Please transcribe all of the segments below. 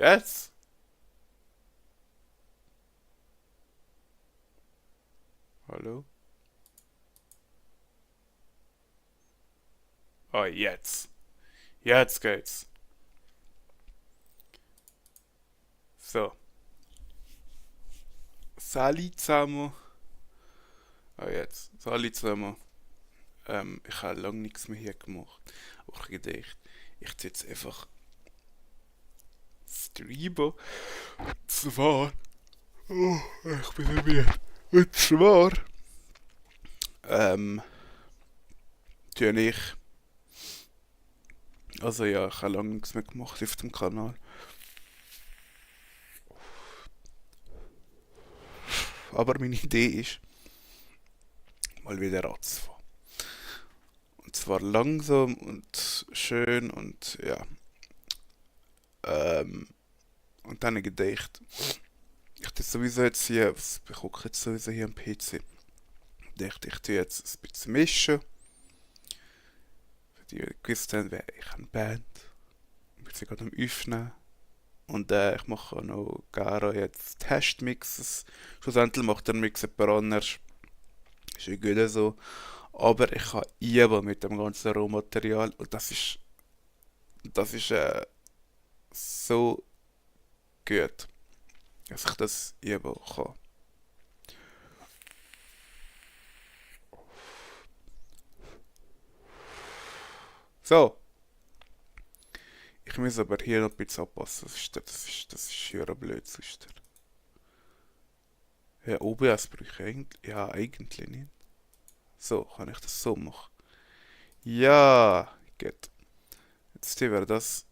Jetzt? Hallo? Oh, jetzt. Jetzt geht's. So. Sali zusammen. Oh, jetzt. Sali zusammen. Ich habe lange nichts mehr hier gemacht. Aber ich gedacht, ich tue jetzt einfach streamen. Zwar. Oh, ich bin so müde. Und zwar. Ähm, tue ich. Also ja, ich habe lange nichts mehr gemacht auf dem Kanal. Aber meine Idee ist, mal wieder anzufangen. Und zwar langsam und schön und ja. Ähm, und dann gedacht, ich tue sowieso jetzt hier, ich gucke jetzt sowieso hier am PC. Dachte, ich tue jetzt ein bisschen mischen. Für die, die gewusst haben, wäre ich eine Band. Ich bin sie gerade am Öffnen. Und ich mache auch noch gerne jetzt Testmixes. Schlussendlich macht der Mix jemand anders. Ist ja gut so. Aber ich kann üben mit dem ganzen Rohmaterial. Und das ist so gut, dass ich das üben kann. So, ich muss aber hier noch ein bisschen anpassen. Das ist hier blöd sonst. Ja, OBS brauche ich eigentlich, ja, eigentlich nicht. So, kann ich das so machen? Ja, gut. Jetzt wir das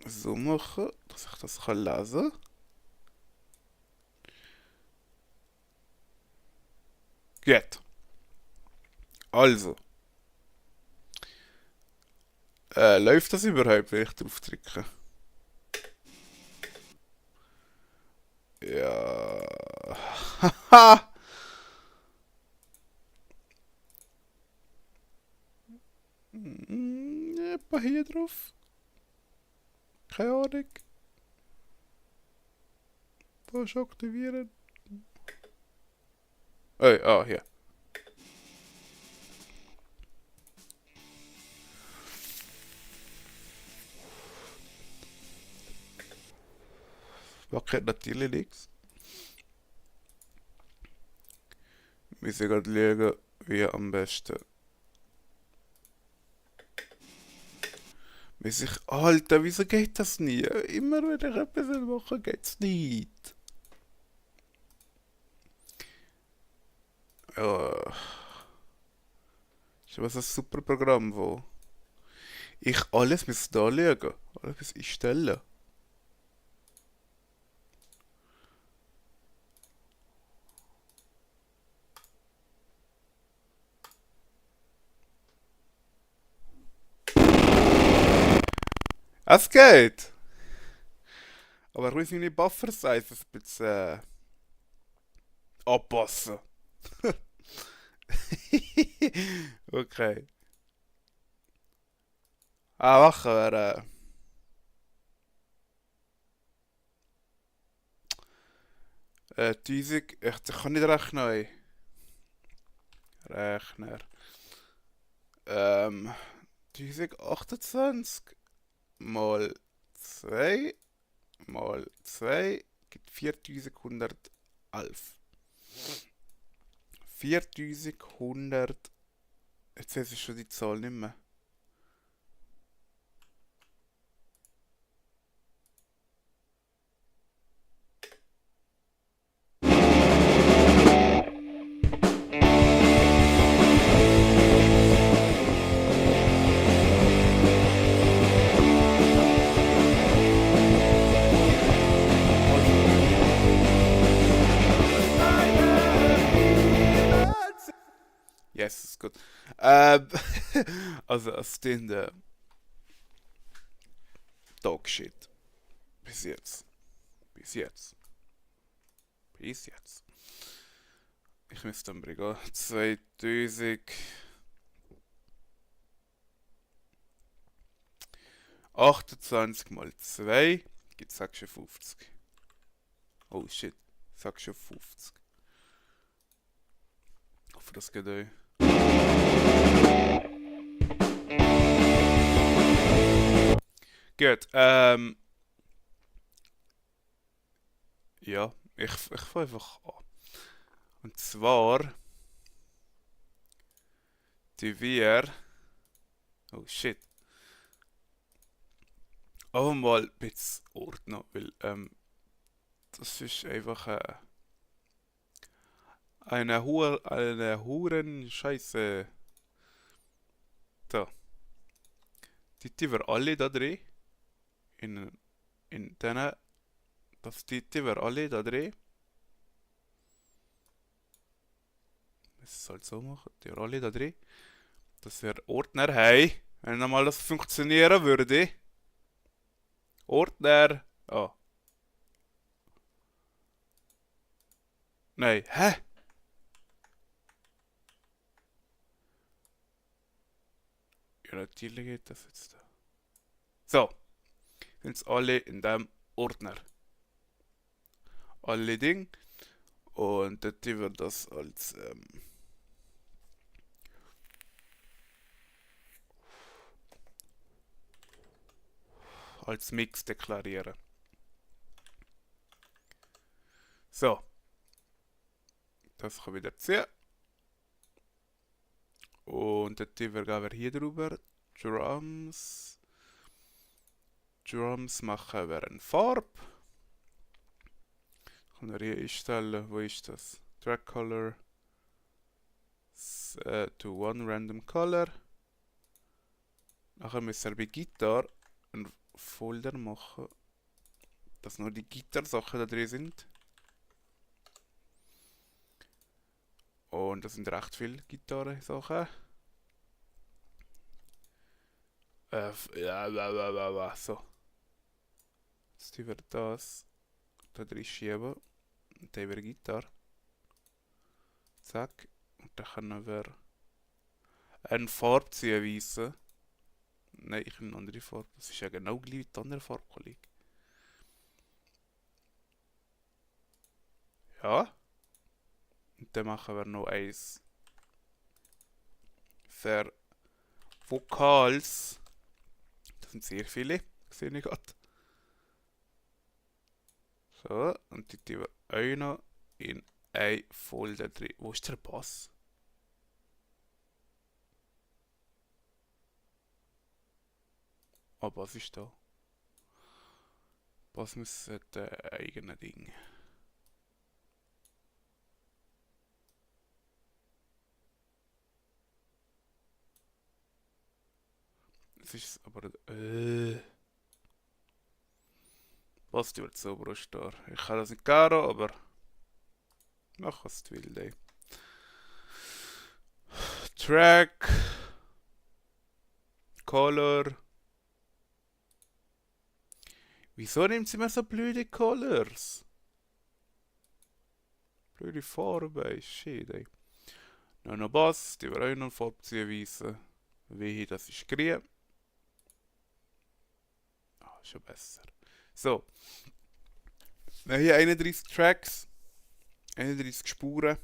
so machen, dass ich das kann lesen. Gut. Also, läuft das überhaupt, wenn ich drauf drücke? Ja. Haha! Etwa hier drauf? Keine Ahnung. Was aktivieren? Hier. Wackelt natürlich nichts. Wir müssen gerade schauen, wie am besten. Alter, wieso geht das nie? Immer wenn ich etwas machen will, geht's nicht. Ja, ist aber so ein super Programm, wo ich alles muss da schauen. Alles muss einstellen. Es geht! Aber ich muss meine Buffer-Size ein bisschen anpassen. Okay. Machen wir. 1000. Ich kann nicht rechnen, ey. Rechner. 1028 mal 2 mal 2 gibt 4111. 4100. Jetzt ist es schon die Zahl nicht mehr. Yes, ist gut. Ähm, also, es sind Dogshit. Bis jetzt. Bis jetzt. Bis jetzt. Ich müsste dann bringen. 2028 mal 2 gibt 56. Oh shit, 56. Ich hoffe, das geht euch. Gut, ja, ich fange einfach an. Und zwar, die wir, oh shit, auch mal ein bisschen ordnen, weil, das ist einfach, eine Huren Scheiße. Da, die wir alle da drin, in, in diesen, die wir alle da drin, das ist halt so machen, die wir alle da drin, dass wir Ordner haben, wenn einmal das funktionieren würde. Ordner, oh, nein, hä? Ja, natürlich geht das jetzt da. So, sind jetzt alle in dem Ordner. Alle Dinge. Und dort wird das als Mix deklarieren. So, das kann wieder ziehen. Und dort gehen wir hier drüber. Drums. Drums machen wir eine Farbe. Können wir hier einstellen. Wo ist das? Track Color. To one random color. Nachher müssen wir bei Gitarre einen Folder machen, dass nur die Gitarre-Sachen da drin sind. Und das sind recht viele Gitarre-Sachen. So. Jetzt tun wir das da drin schieben. Und dann haben wir Gitarre. Zack. Und dann können wir eine Farbe ziehen, weiße. Nein, ich will eine andere Farbe. Das ist ja genau gleich wie die andere Farbe, Kollege. Ja. Und dann machen wir noch eins für Vokals. Das sind sehr viele, sehe ich gerade. So, und die tun wir auch noch in ein Folder drin. Wo ist der Bass? Ah, Bass ist da. Bass muss ein eigenes Ding. Es ist aber. Bass wird so brusch da. Ich kann das nicht gerne, aber. Mach was du willst, ey. Track. Color. Wieso nimmt sie mir so blöde Colors? Blöde Farbe, shit, ey. Noch Bass, die wir auch noch Farbe ziehen weisen. Wie das ist grün. Ah, schon besser. So. Wir haben hier 31 Tracks. 31 Spuren.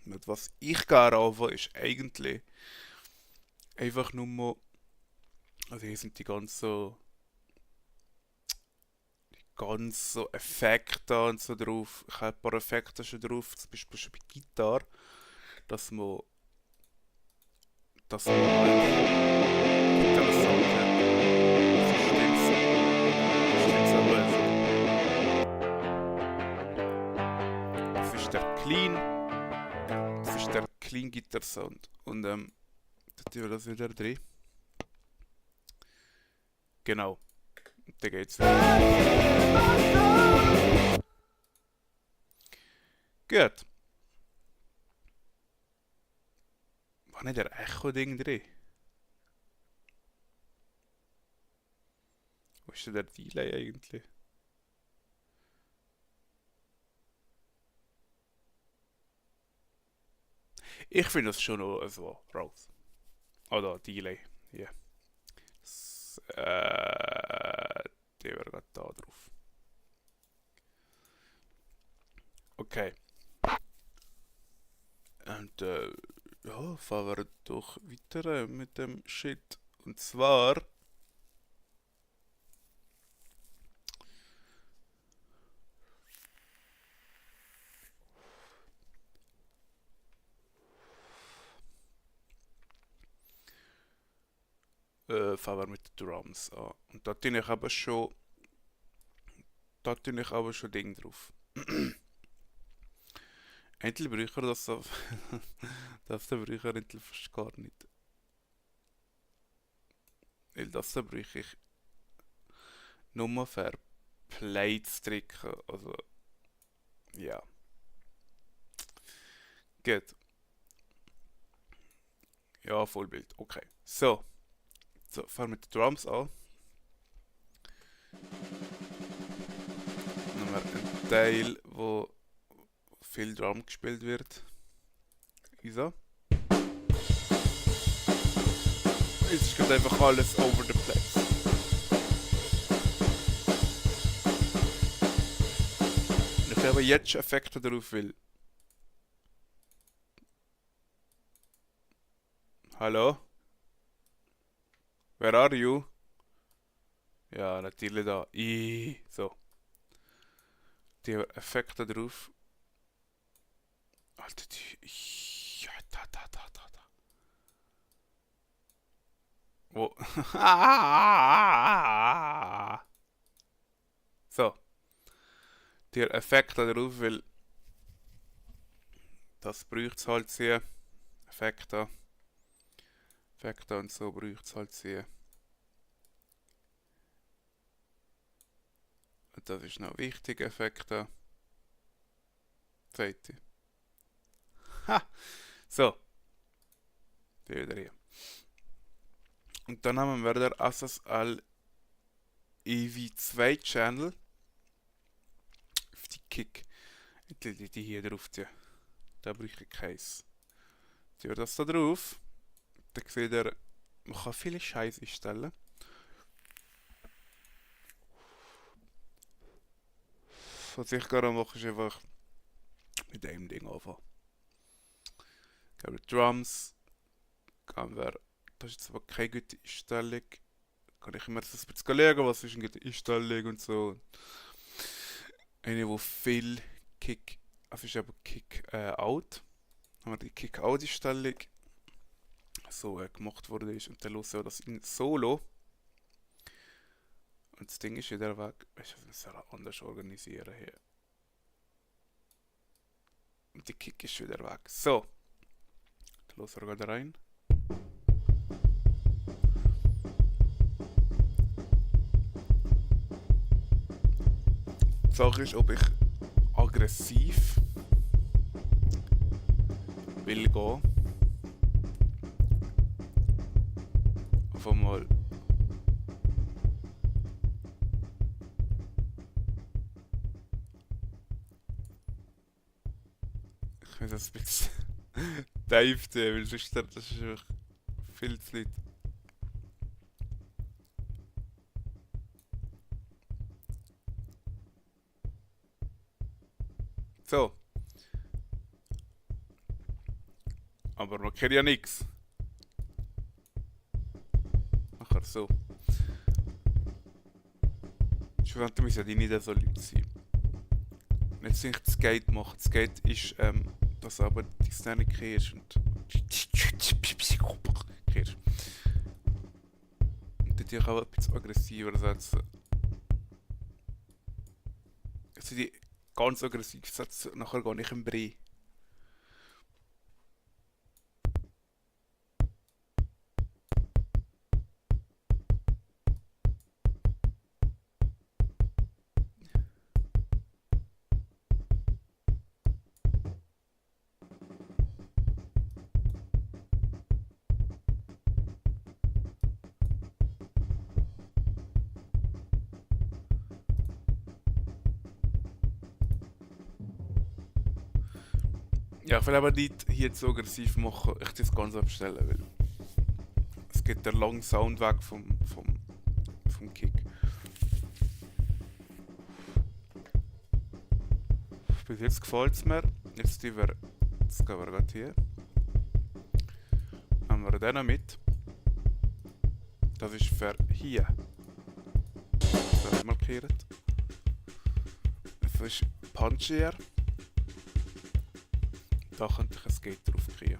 Mit was ich gerne anfange, ist eigentlich einfach nur mal. Also hier sind die ganz so Effekte und so drauf. Ich habe ein paar Effekte schon drauf, zum Beispiel schon bei Gitarre, dass man halt Gitarre-Sound hat. Das ist aber so. Das ist der Clean Gitarre-Sound. Und da tun wir das wieder drin. Genau. Und dann geht's wieder. Gut. War nicht der Echo-Ding drin? Wo ist denn der Delay eigentlich? Ich finde das schon noch so raus. Oder Delay. Ja. Die wäre gerade da drauf. Okay. Und ja, fahren wir doch weiter mit dem Shit. Und zwar. Fangen wir mit den Drums an. Und da tue ich aber schon. Da tue ich aber schon Ding drauf. Endlich brauche ich das auf. Das da brauche ich endlich fast gar nicht. Weil das da brauche ich nur für Plates drücken. Also, ja. Gut. Ja, Vollbild. Okay. So. So, fangen wir mit den Drums an. Dann haben wir einen Teil, wo viel Drum gespielt wird. Isa. Jetzt ist gerade einfach alles over the place. Und ich habe jetzt schon Effekte darauf, weil. Hallo? Where are you? Ja, natürlich da. So. Die Effekte drauf. Alter, die. Ja, da. Wo? So. Die Effekte drauf, weil das braucht es halt sehr. Effekte. Effekte und so braucht es halt sehr. Und das ist noch wichtig, Effekte. Seite. Ha! So. Die wieder hier. Und dann haben wir der SSL EV2 Channel. Auf die Kick. Die hier drauf. Da brauche ich keins. Ziehen wir das da drauf. Dann seht ihr, man kann viele Scheiße einstellen. Was ich gerade mache, ist einfach mit dem Ding anfangen. Gehen wir Drums. Gehen wir, das ist jetzt aber keine gute Einstellung. Kann ich immer das ein bisschen schauen, was ist eine gute Einstellung und so. Eine, wo viel Kick, also ist aber Kick out. Haben wir die Kick out Einstellung so gemacht worden ist und dann hören wir das in Solo. Und das Ding ist wieder weg. Weißt du, das müssen wir anders organisieren hier. Und die Kick ist wieder weg. So. Dann hören wir gerade rein. Die Sache ist, ob ich aggressiv will gehen. Auf einmal. Ich will das ein bisschen tief tun, weil sonst das ist einfach viel zu laut. So. Aber man kennt ja nichts. Nachher so. Schwante müssen ja die nicht so laut sein. Und jetzt soll ich das Gate machen. Das Gate ist, dass aber die Szene kehrst und kehrst. Und dann auch ein bisschen aggressiver setzen. Also die ganz aggressiv setzen, nachher gehe ich im Brei. Ja, ich will aber nicht hier zu aggressiv machen. Ich das ganz abstellen, weil es geht der lange Sound weg vom Kick. Bis jetzt gefällt es mir. Jetzt gehen wir gerade hier. Haben wir den mit. Das ist für hier. Das ist markiert. Das ist punchier. Da könnte ich ein Skate drauf kriegen.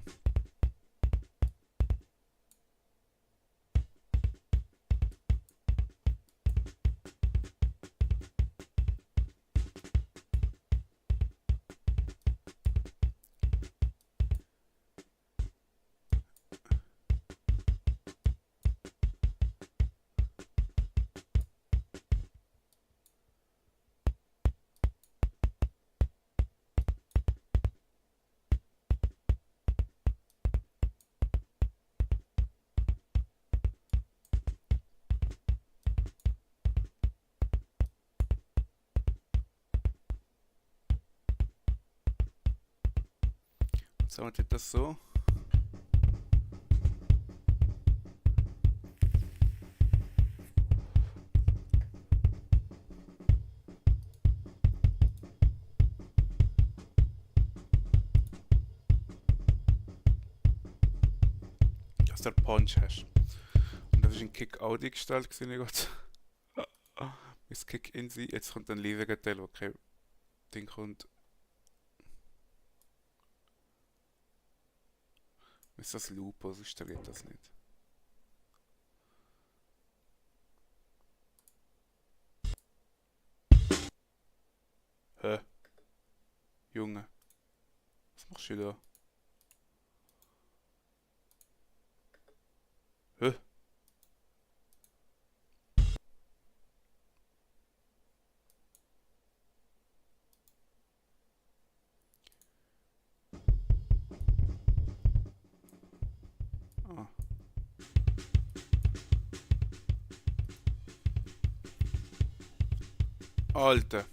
Jetzt haben wir das so. Dass du den Punch hast. Und das ist ein Kick Audi gestellt, gesehen ich gerade. Bis Kick in sie. Jetzt kommt ein leisiger Teil, wo kein Ding kommt. Ist das Loop, sonst geht das nicht. Hä? Junge. Was machst du da? Hä? Ah. Alter.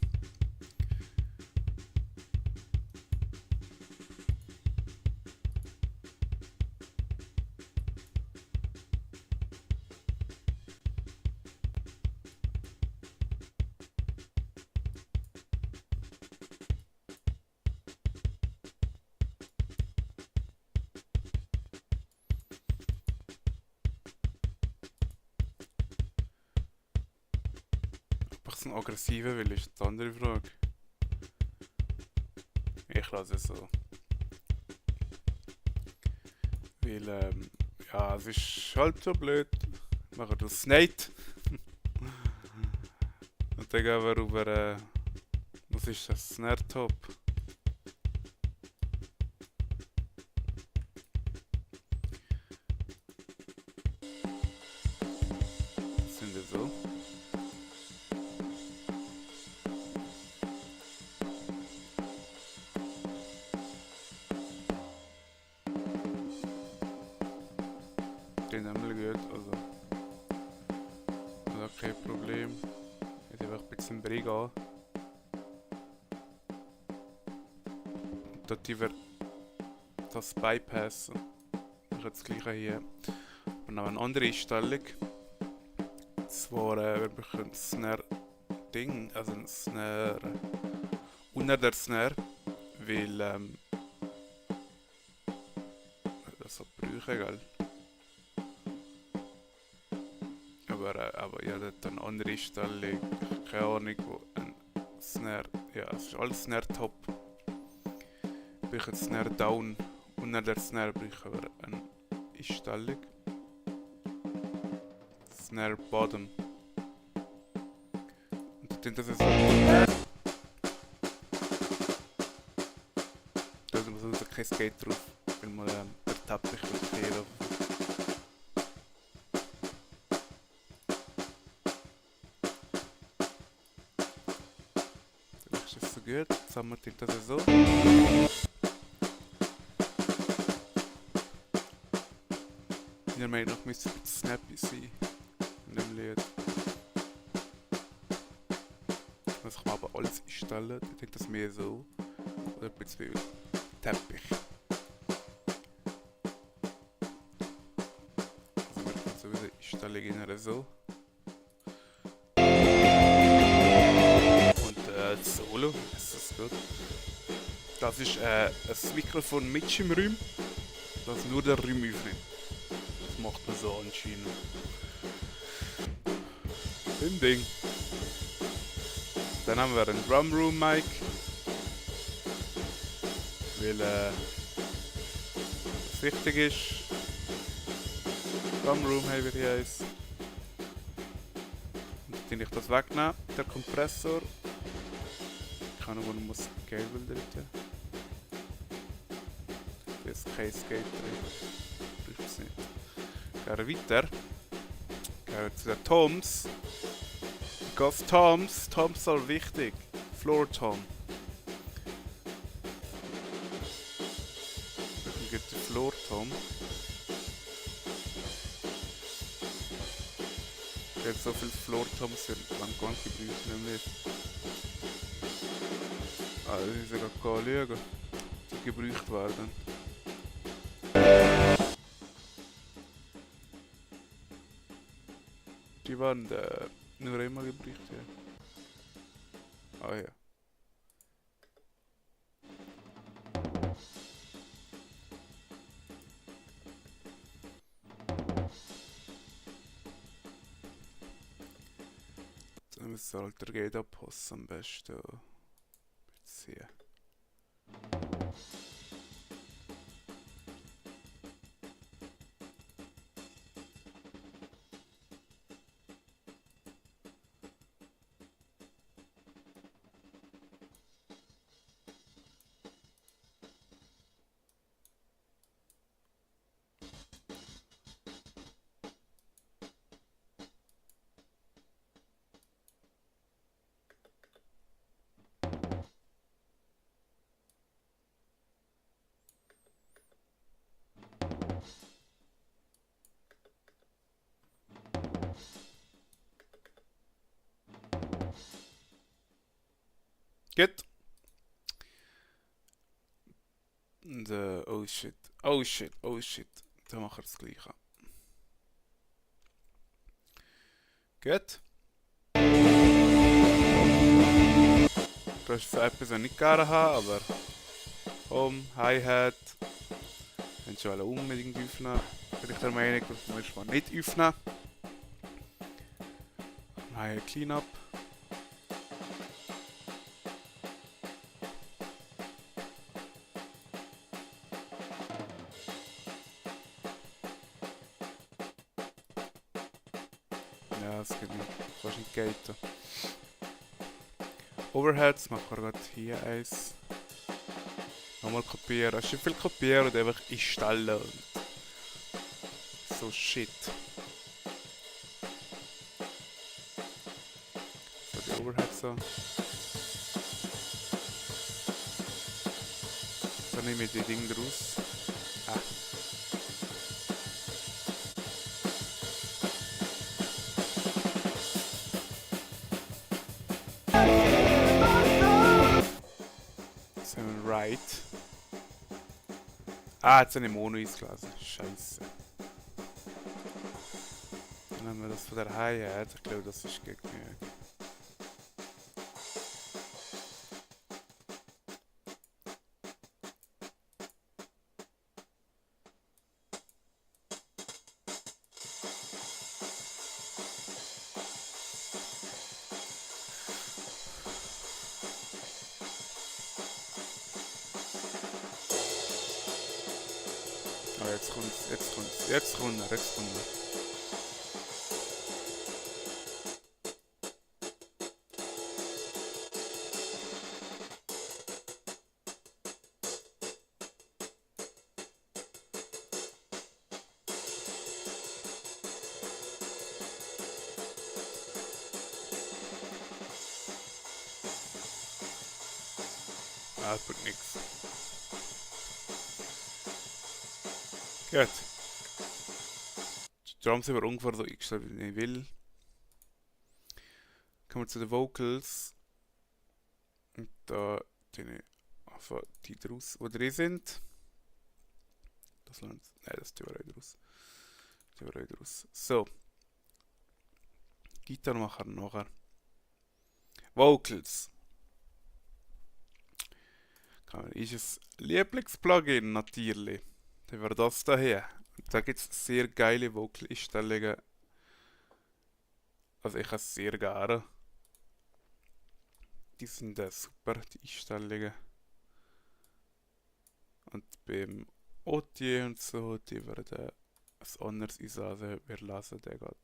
Ob ich so ein aggressiver will, ist die andere Frage. Ich lasse es so. Weil, ja, es ist halt so blöd. Machen das nicht. Und dann gehen wir über, was ist das? Snare Top. Sind wir so. Den haben wir gut, also kein Problem. Jetzt einfach ein bisschen Brig an. Und dort wir das bypassen. Ich habe das gleiche hier. Und noch eine andere Einstellung. Und zwar, wir bekommen Snare Ding, also ein Snare unter der Snare, weil das so brauchen, gell? Aber ja, das eine andere Einstellung, keine Ahnung, wo ein Snare, ja, es ist alles Snare Top. Ich brauche Snare Down, unter der Snare brauchen wir eine Einstellung. Snare Bottom. Und dann das ist so. Da muss kein Skate drauf, weil man der Teppich blockiert. Gut, jetzt haben wir das so. In der Meinung nach müsste es ein bisschen snappy sein in dem Lied. Also ich kann aber alles einstellen, ich denke das mehr so. Oder ein bisschen Teppich. Also wir können so wieder installieren so. Und das Solo, ist das gut. Das ist ein Mikrofon mit im Raum, das nur der Raum aufnimmt. Das macht man so anscheinend. Ding. Dann haben wir einen Drumroom Mic. Weil das wichtig ist. Drumroom haben wir hier eins. Und dann kann ich das wegnehmen, der Kompressor. Keine Ahnung, wo muss Cable drin. Da ist kein Skate drin. Braucht es nicht. Gehen weiter. Gehen zu den Toms. Because Toms sind wichtig. Floor Tom. Dann gibt der Floor Tom. Ich habe so viele Floor Toms lang gar nicht gebraucht, nämlich. Ah, das ist ja gar nicht schauen, die gebraucht werden. Die waren nur einmal gebraucht, ja. Ah ja. Dann müssen wir halt der Gate abpassen am besten. Jetzt hier. Gut. Und oh shit. Oh shit. Oh shit. Dann machen wir das gleiche. Gut. Das ist etwas, was ich nicht gerne habe, aber Home, Hi-Hat. Wenn sie alle unbedingt öffnen. Bin ich der Meinung, dass wir erstmal nicht öffnen. Hi, Cleanup. Ja, das geht nicht. Du kannst nicht gaten. Overheads machen wir gerade hier eins. Nochmal kopieren. Es ist nicht viel kopieren und einfach einstellen. Und so shit. So die Overheads so. Dann nehme ich die Dinge raus. Ah. Right. Ah, jetzt habe ich Mono eingelassen. Scheiße. Dann haben wir das von der Hi-Hat. Ich glaube, das ist gegen genug. Oh, jetzt kommt's, jetzt kommt's, jetzt runter, jetzt runter. Ah, das bringt nichts. Gut. Die Drums sind wir ungefähr so eingestellt, wie ich will. Kommen wir zu den Vocals. Und da tue ich von die draus, die drin sind. Das lernt. Nein, das tun wir auch draus. So, Gitarre machen wir nachher. Vocals. Ist ein Lieblingsplugin natürlich. Dann wäre das hier. Da gibt es sehr geile Vocal-Einstellungen. Also ich habe es sehr gerne. Die sind super, die Einstellungen. Und beim OT und so, die werden ein anderes einsagen. Wir lassen den gerade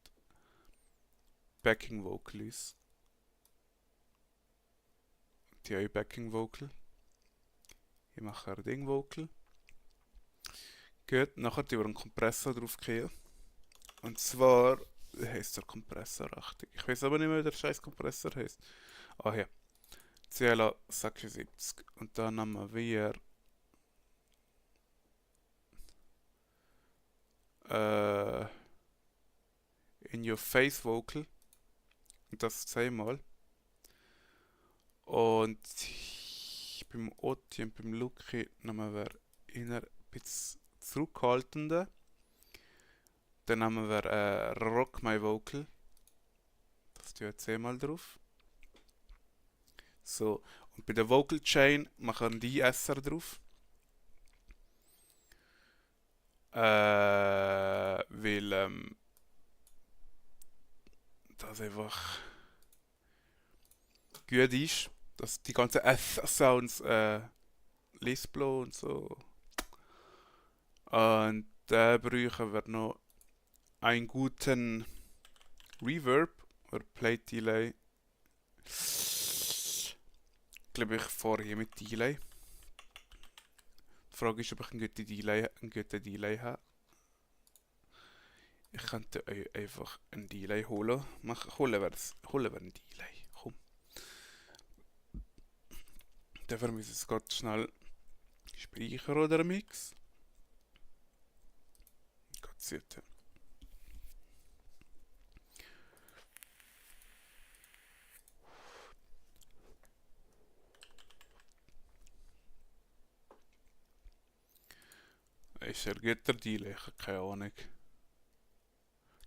Backing Vocals. Die haben Backing Vocal. Ich mache ein Ding Vocal. Gut, nachher über einen Kompressor draufgehen. Und zwar heisst der Kompressor richtig. Ich weiß aber nicht mehr, wie der scheiß Kompressor heisst. Ah hier. CLA 76. Und dann haben wir In Your Face Vocal. Und das zweimal. Und beim Oti und beim Luki nehmen wir eher ein bisschen zurückhaltender. Dann haben wir Rock My Vocal. Das tue ich zehnmal drauf. So, und bei der Vocal Chain machen wir die SR drauf. Weil das einfach gut ist, dass die ganzen S-Sounds Lisplo und so. Und da brauchen wir noch einen guten Reverb oder Plate Delay. Glaube ich vorher mit Delay. Die Frage ist, ob ich einen guten Delay habe. Ich könnte euch einfach einen Delay holen. Holen wir einen Delay. Komm. Dafür müssen wir es ganz schnell speichern oder Mix. Gott sei Dank. Ist ein guter Delay? Ich habe keine Ahnung.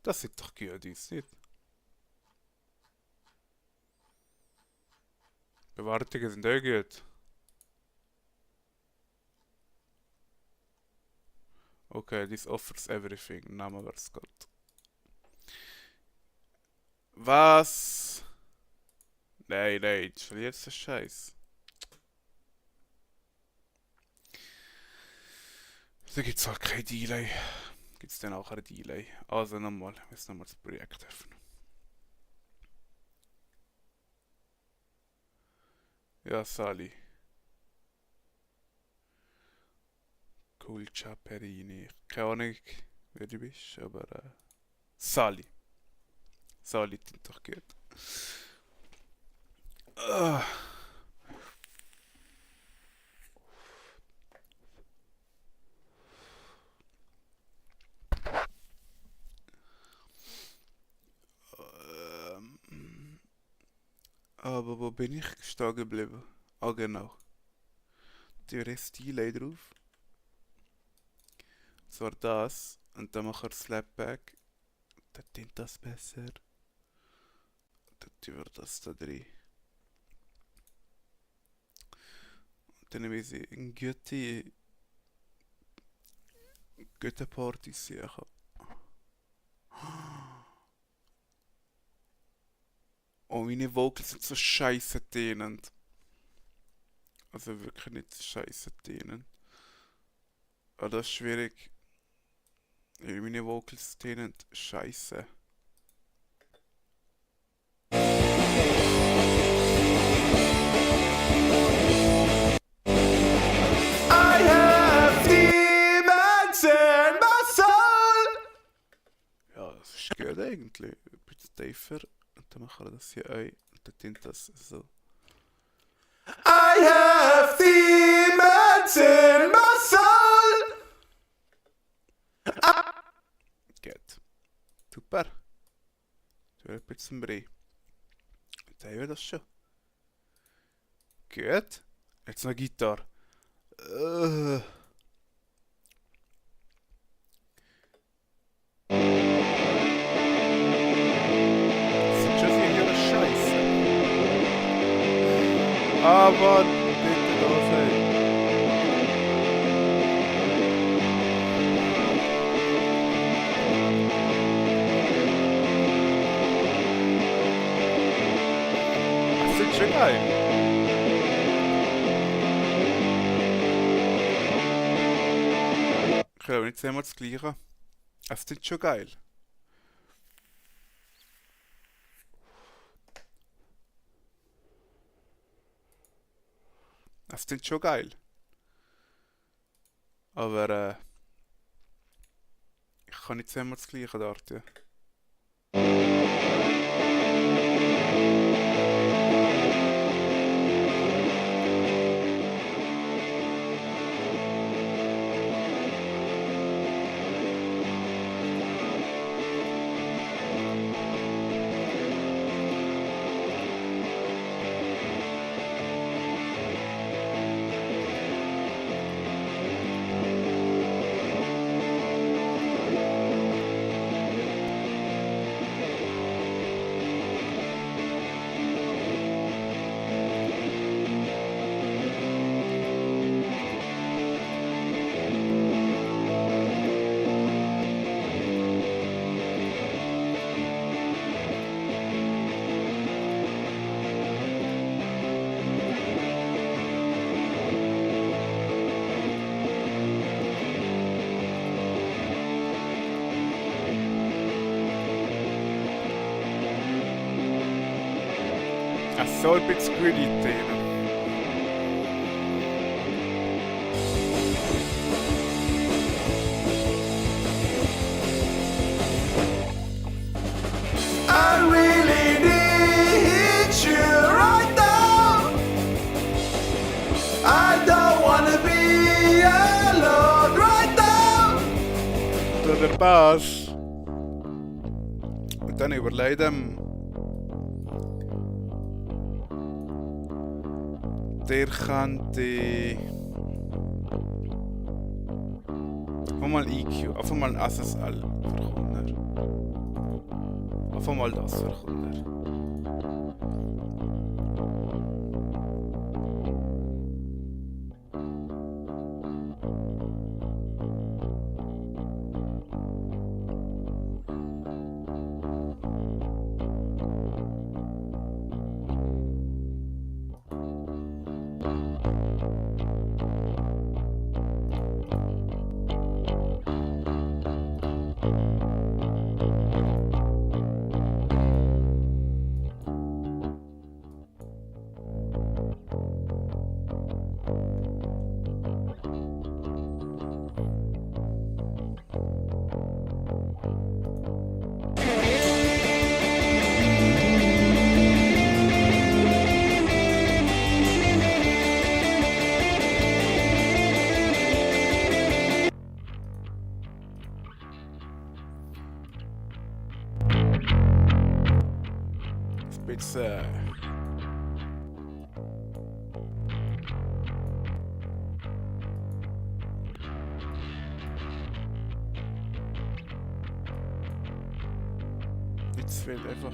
Das sieht doch gut aus, nicht? Bewertungen sind auch gut. Okay, this offers everything. Nehmen wir es gut. Was? Nein, das ist jetzt ein Scheiß. Da gibt es halt kein Delay. Gibt es dann auch ein Delay? Also nochmal, ich muss nochmal das Projekt öffnen. Ja, Sali. Culcia Perini. Keine Ahnung, wer du bist, aber Sali. Sali klingt doch gut. Aber wo bin ich stehen geblieben? Ah, genau. Der ist Delay drauf. Das war das. Und dann mache ich Slapback. Dann klingt das besser. Dann tun wir das da drin. Und dann will ich eine gute Party suchen. Oh, meine Vocals sind so scheiße dehnend. Also wirklich nicht so scheiße dehnend. Aber das ist schwierig. Weil meine Vocals dehnend scheiße. I have demons in my soul! Ja, das ist gut eigentlich. Ein bisschen tiefer. Und dann machen wir das hier ein. Und dann klingt das so. I have demons in my soul! Gut. Super. Du hast ein bisschen Brei. Jetzt haben wir das schon. Gut. Jetzt noch Gitarre. Äh. Das sind schon viele Scheiße. Aber bitte da sein. Das sind schon geil. Ich glaube nicht zweimal das Gleiche. Das sind schon geil. Das sind schon geil. Aber ich kann nicht zweimal das Gleiche dort. Ja. Es soll ein bisschen greedy sein. I really need you right now. I don't wanna be alone right now. Der Bass. Und dann überlegen, der könnte einfach mal EQ, einfach mal ein SSL verkommen. Einfach mal das verkommen. Jetzt jetzt fehlt einfach.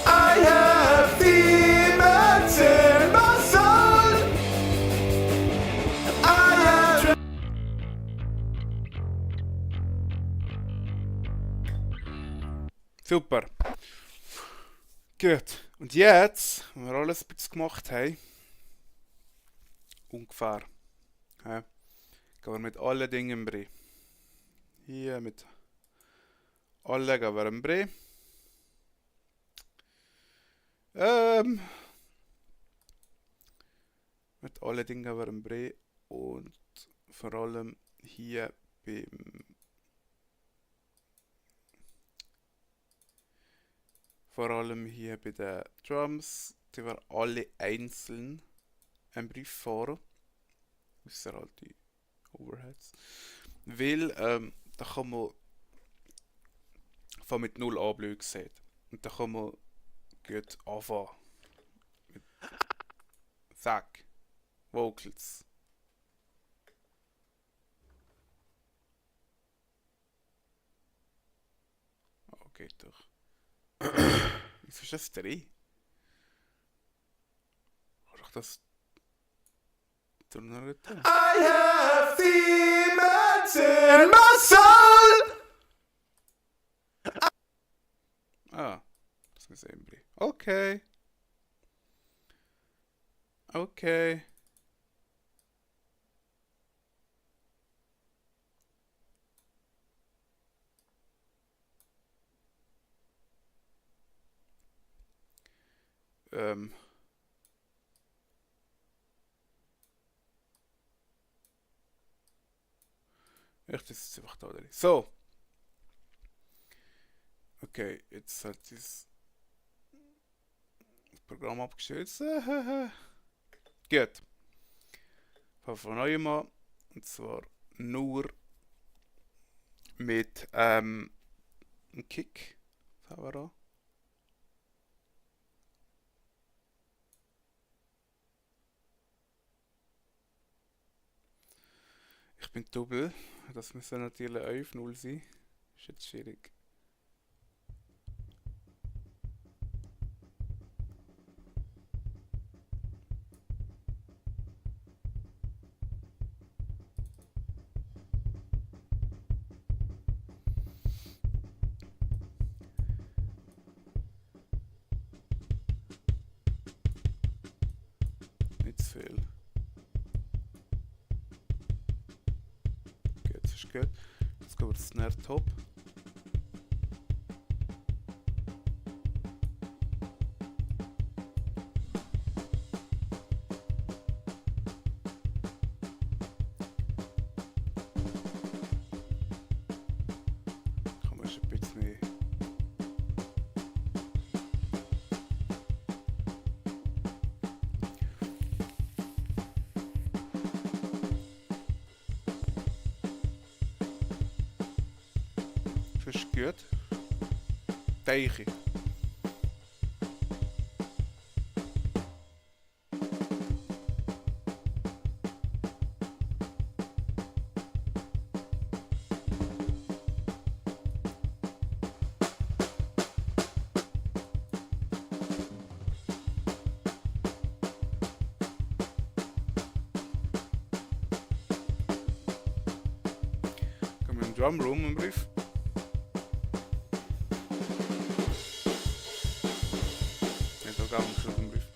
I have demons in my soul. I am. Super. Gut. Und jetzt, wenn wir alles ein bisschen gemacht haben, ungefähr, ja, gehen wir mit allen Dingen im Brei. Hier mit allen gehen wir im Brei. Mit allen Dingen gehen wir im Brei und vor allem hier beim vor allem hier bei den Drums, die wir alle einzeln einen Brief fahren. Außer halt die Overheads. Weil da kann man von mit null an blöd sehen. Und da kann man gut anfangen. Mit Zack. Vocals. Oh, geht doch. Wieso ist das 3? Kann ich das drunter nicht tun? I have demons in my soul. Ah, das ist Embry. Okay. Okay. Ähm. Echt, das ist einfach da drin. So. Okay, jetzt hat das Programm abgestürzt. Gut. Von neuem an. Und zwar nur mit einem Kick. Das haben wir da. Ich bin Double. Das müssen natürlich 11-0 sein. Ist jetzt schwierig. Nicht zu viel. Gut, das ist gut. Jetzt gehen wir das Snare Top. Kann man schon ein bisschen mehr. Das ist gut. Teiche. Gehen wir im Drumroom im Brief. Da gehen wir schon im Brief.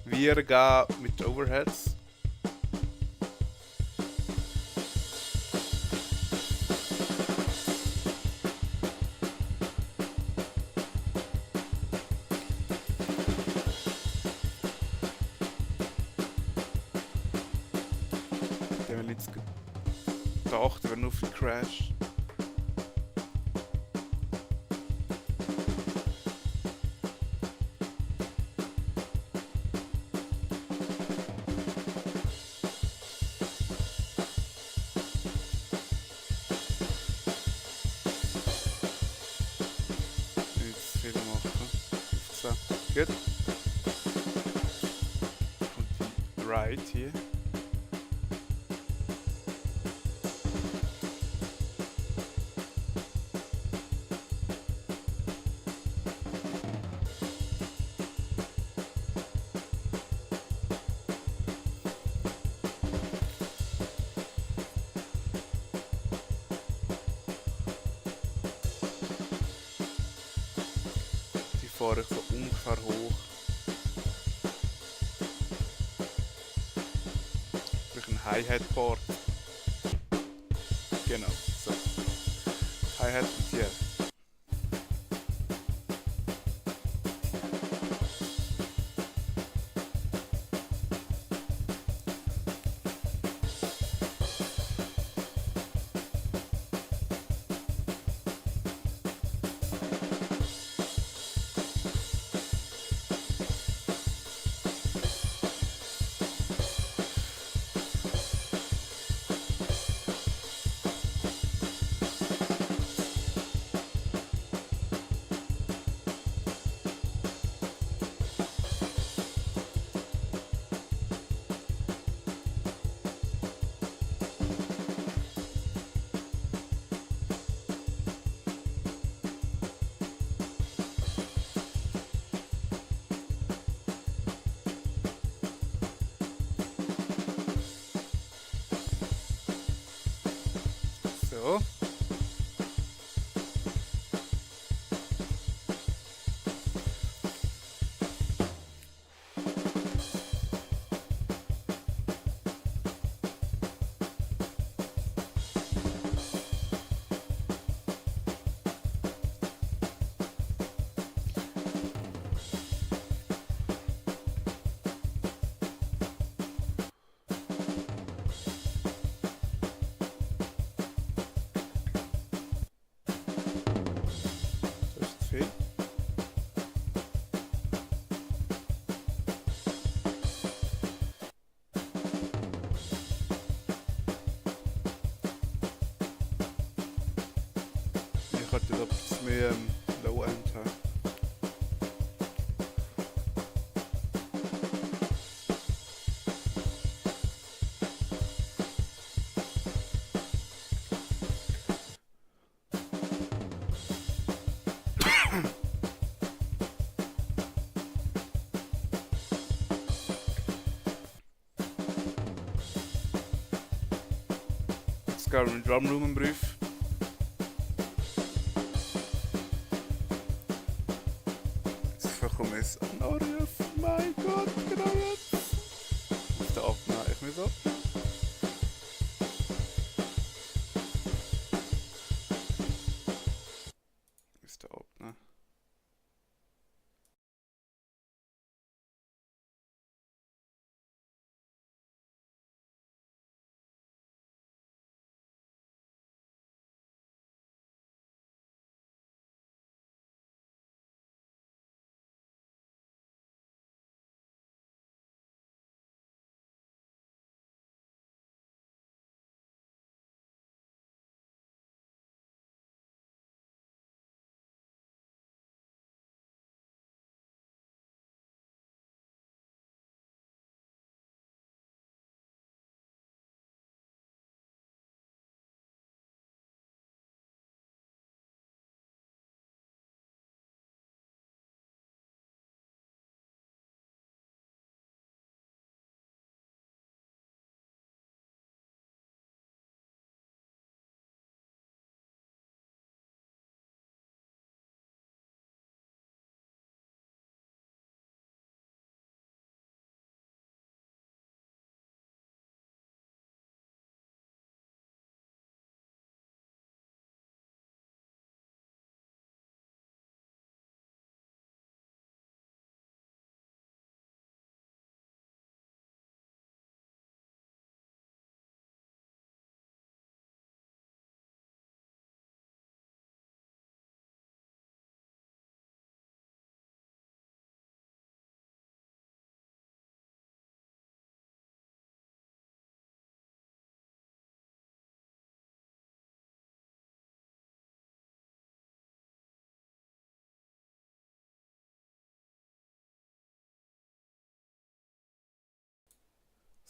Wir gehen mit Overheads. Der will jetzt gedacht, wir nur für Crash. Jetzt viel machen. 15. Gut. Und die Right hier. Die fahre ich so ungefähr hoch. Durch ein Hi-Hat-Part. Genau, so. Hi-Hat und hier. So. Das ist zu viel. Ich hatte da etwas mehr Low End haben. Jetzt gehen wir in den Drumroom im Brief. Jetzt bekomme ich es an Arias. Mein Gott, genau jetzt. Auf der Abnahme, ich muss ab. Ist der Abnahme.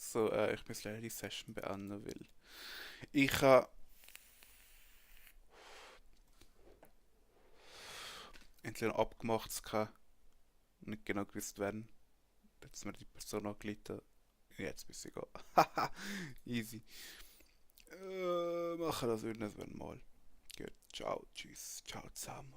So, ich muss leider die Session beenden, weil ich habe entweder abgemacht gehabt, nicht genau gewusst werden. Jetzt mir die Person angeleitet. Jetzt bis ich gehen. Haha, easy. Machen das irgendwann mal. Gut, ciao, tschüss, ciao zusammen.